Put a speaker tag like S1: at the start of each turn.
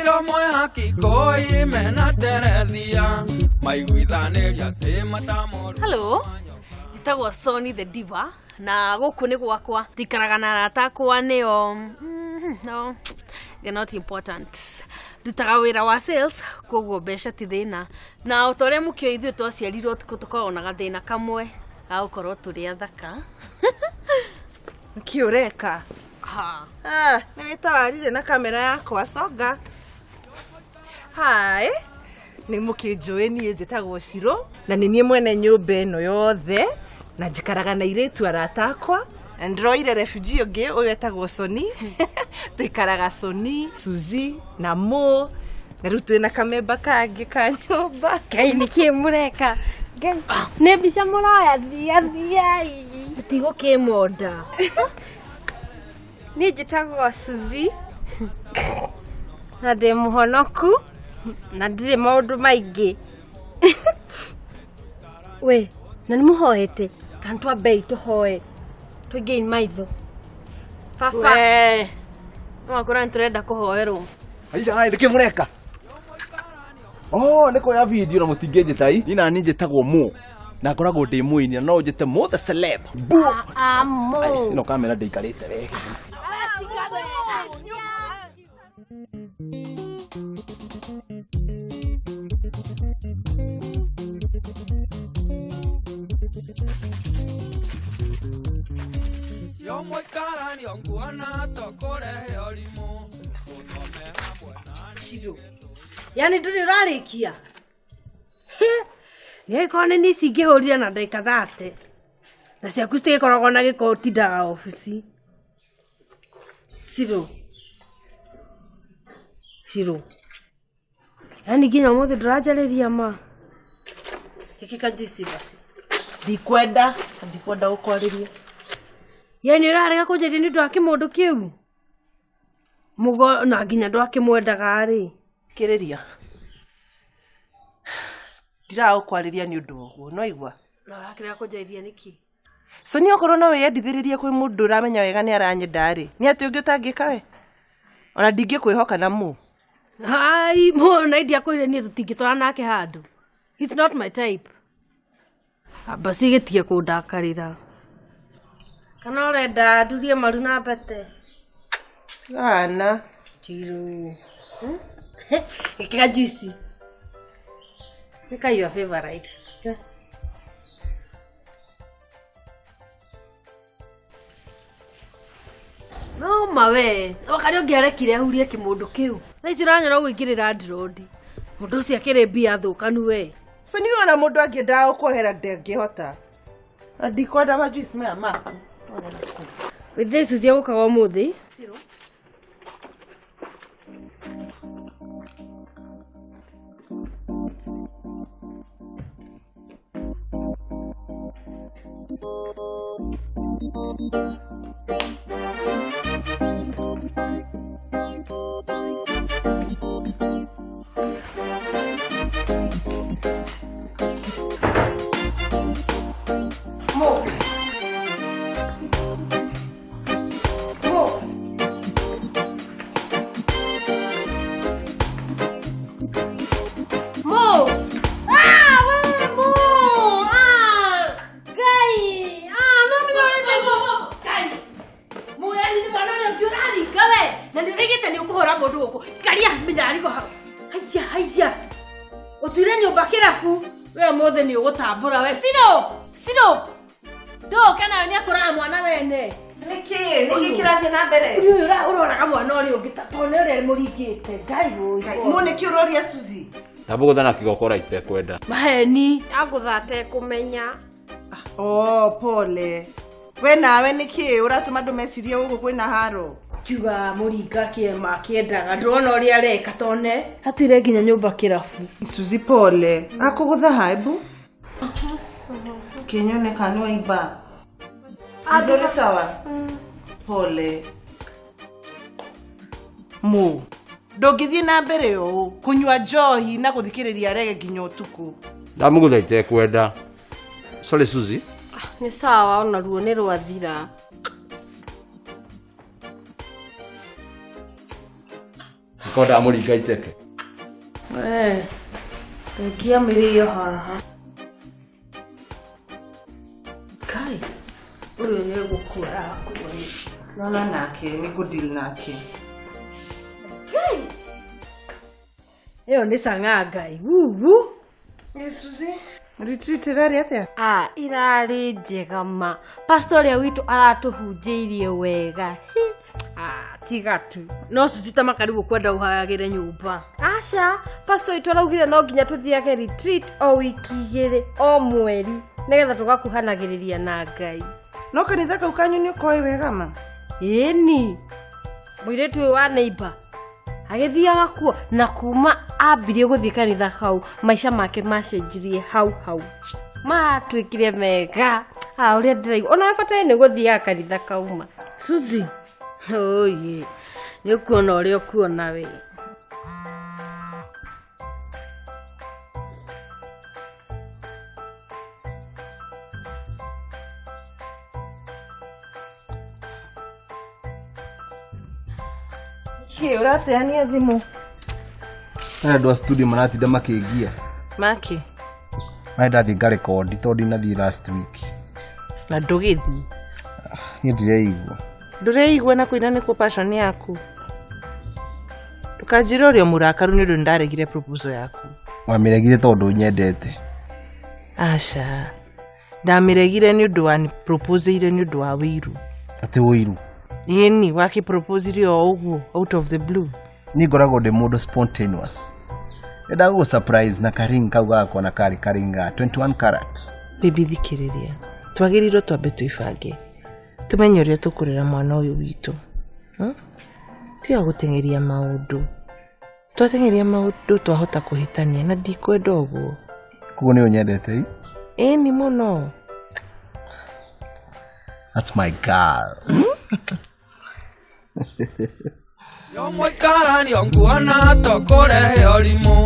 S1: Ciro mwehaki koi mena terethia maiguithanĩria atĩ matamoru.
S2: Hello, njĩtagwo Sony the Diva na gũkũ nĩ gwakwa. Tikaraga na arata akwa nĩo no, they're not important. Ndutaga wĩra wa sales koguo mbeca ti thĩna. Na o ta ũrĩa mũkĩoĩ ithuĩ twaciarirwo tũkoragwo na gathĩna kamwe ga gũkorwo tũrĩ athaka.
S3: Nĩkĩ ũreka?
S2: Ha.
S3: Ah, nĩ wĩtawarire na kamera yakwa coga. Hi. Nĩ mũkĩnjũĩ niĩ njĩtagwo Ciro na nĩ niĩ mwene nyũmba ĩno yothe na njikaraga na airĩtu arata akwa na ndĩroire refugee ũngĩ ũyũ etagwo Soni. Tũikaraga Soni, Suzy na Mo na rĩu twĩna kamemba kangĩ ka nyũmba.
S4: Ngai nĩkĩ mũreka? Ngai nĩ mbica mũroya thia thiai.
S2: Tigũkĩmonda.
S4: Niĩ njĩtagwo Suzy na ndĩ mũhonoku na ndirĩ maũndũ maingĩ. We na nĩ mũhoete ta nĩ twambei tũhoe tũingĩi maitho. Baba
S2: We. No akora nĩ tũrenda kũhoerwo.
S5: Aiya, nĩkĩ mũreka? Oh, nĩ kuoya video na mũtingĩnjĩta i. Niĩ nani njĩtagwo Mo. Na ngoragwo ndĩ mũini na no ũnjĩte Mo the celeb. Bu.
S4: Amo.
S5: Ĩno kamera ndĩikarĩte wega.
S1: Yo mũikaranio nguona tũkũrehe ũrimũ ũthome hamwe na
S2: Ciro. Yaani ndũrĩ ũrarĩkia. Nĩ angĩkorwo nĩ niĩ cingĩhũrire na ndagĩka 30. Na ciaku citigĩkoragwo na gĩko ũtindaga obici. Ciro. Ciro. Yaani nginya ũmũthĩ ndũranjarĩria ma. Gĩkĩ kajuici basi.
S3: Ndikwenda, ndikwenda gũkwarĩria.
S2: Yaani ũrarega kũnjarĩria nĩ ũndũ wa kĩmũndũ kĩu? Mũgo na nginya ndwakĩmwendaga rĩ.
S3: Kĩrĩria. Ndiragũkwarĩria nĩ ũndũ wa ũguo, no igua.
S2: Na ũrakĩrega kũnjarĩria nĩkĩ?
S3: Soni okorwo no wĩyendithĩrĩrie kwĩ mũndũ ũramenya wega nĩ aranyenda rĩ, nĩ atĩ ũngĩ ũtangĩka we? Ona ndingĩkwĩhoka na mũ.
S2: Ai, mũ na india kwĩrire niĩ tũtingĩtwara nake handũ. He's not my type. Amba cigĩtige kũndakarĩra. Kana ũrenda ndurie maru na mbete?
S3: Ana.
S2: Chiru. Gĩkĩra juice. Nĩka your favorite. No ma we, wakarĩ ũngĩarekire ahurie kĩmũndũ kĩu. Thaa ici ũranyora ũgũingĩrĩra ndirondi. Mũndũ ũcio akĩrĩ mbia thũkanu we.
S3: Soni ona mũndũ angĩendaga gũkuohera ndangĩhota. Na ndikwenda majuice maya maku.
S2: Wĩthĩ Suzy egũkaga ũmũthĩ. Mo. Mo. Mo. Ah, we Mo. Ah. Ngai. Ah, no me lo Mo. Ngai. Mo yani ni mwana ũrĩa ũngĩ ũraringa we. Na nĩ ũrĩgĩte nĩ ũkũhũra mũndũ gũkũ. Karia mĩnyarigo hau. Haiya, haiya. Ũtuire nyũmba kĩrabu. We ũmũthĩ nĩ ũgũtambũra we. Ciro. Ciro. Ndũka nawe nĩ akũraga mwana wene.
S3: Nĩkĩ? Nĩkĩ kĩrathiĩ na mbere?
S2: Ũyũ ũroraga mwana ũrĩa ũngĩ ta tone ũrĩa mũringĩte. Ngai
S3: Ngai,
S2: ũyũ.
S3: Mũ nĩkĩ ũroria Suzy?
S5: Ndamũgũtha na kĩgokora itekwenda.
S2: Maheni.
S4: Agũtha atekũmenya.
S3: Oh, pole. We nawe nĩkĩ ũratũma andũ mecirie gũkũ kwĩna haro?
S2: Kiuga mũringa kĩema akĩendaga ndĩrona ũrĩa areka tone atuire nginya nyũmba kĩrabu.
S3: Suzy pole. Akũgũtha ha ebu? Kĩnyone kana nĩ waimba. Ndũrĩ sawa? Pole. Mũ. Ndũngĩthiĩ na mbere ũũ kũnyua njohi na gũthikĩrĩria rege nginya ũtukũ.
S5: Ndamũgũtha itekwenda. Sorry Suzy.
S4: Nĩ sawa ona ruo nĩ rwathira.
S5: Ko ndamũringa iteke.
S2: We, thengia mĩrĩo haha. Kai, ũyũ nĩ gũkua arakua nĩ.
S3: Nona nake nĩ ngũdeal nake.
S2: Ĩyo nĩ cang'a Ngai. Wuwu.
S3: Ĩ Suzy, retreat ĩrarĩ atĩa?
S4: Ah, irarĩ njega ma. Pastor ũrĩa witũ aratũhunjĩirie wega. Hi. Ah, tiga tu.
S2: No Suzy ta makaribu kwenda ũhayagĩre nyũmba.
S4: Aca, pastor witũ araugire no nginya tũthiage retreat o wiki igĩrĩ o mweri nĩgetha tũgakuhanagĩrĩria na Ngai.
S3: No kanitha kau kanyu nĩ ũkoĩ wega ma?
S4: Ĩni, mũirĩtu ũyũ wa neighbor agĩthiaga kuo na kuma ambirie gũthiĩ kanitha kau maica make macenjirie hau hau, matuĩkire mega. Ah, ũrĩa ndĩraigua ona bataire nĩ gũthiaga kanitha kauma.
S2: Suzy, oye, nĩ ũkuona ũrĩa ũkuona we.
S3: Kĩ ũrateania thimũ?
S5: Hena andũ a studio maratinda makĩngia.
S3: Maki.
S5: Marenda thiĩ ngarekondi tondũ ndinathiĩ last week.
S3: Na ndũgĩthiĩ.
S5: Niĩ ndireigua.
S3: Ndũreigua na kũina nĩkuo passion yaku. Ndũkanjĩre ũrĩ o mũrakaru nĩ ũndũ nĩndaregire proposal yaku.
S5: Wamĩregire tondũ nyendete.
S3: Aca. Ndamĩregire nĩ ũndũ wa proposeire nĩ ũndũ wa wĩiru.
S5: Atĩ ũiru.
S3: Ĩni wakĩproposire o ũguo out of the blue.
S5: Niĩ ngoragwo ndĩ mũndũ spontaneous. Ndendaga gũgũ surprise na karing kau gakwa na karĩ karing ga 21 karat.
S3: Baby thikĩrĩria. Twagĩrĩirwo twambe twĩbange. Tumenye ũrĩa tũkũrera mwana ũyũ witũ. Tiga gũteng'eria maũndũ. Twateng'eria maũndũ twahota kũhĩtania na ndikwenda ũguo.
S5: Koguo nĩ ũnyendete ĩ?
S3: Ĩni mũno.
S5: That's my girl.
S1: Yo mũikarani nguona tũkũrehe ũrimũ.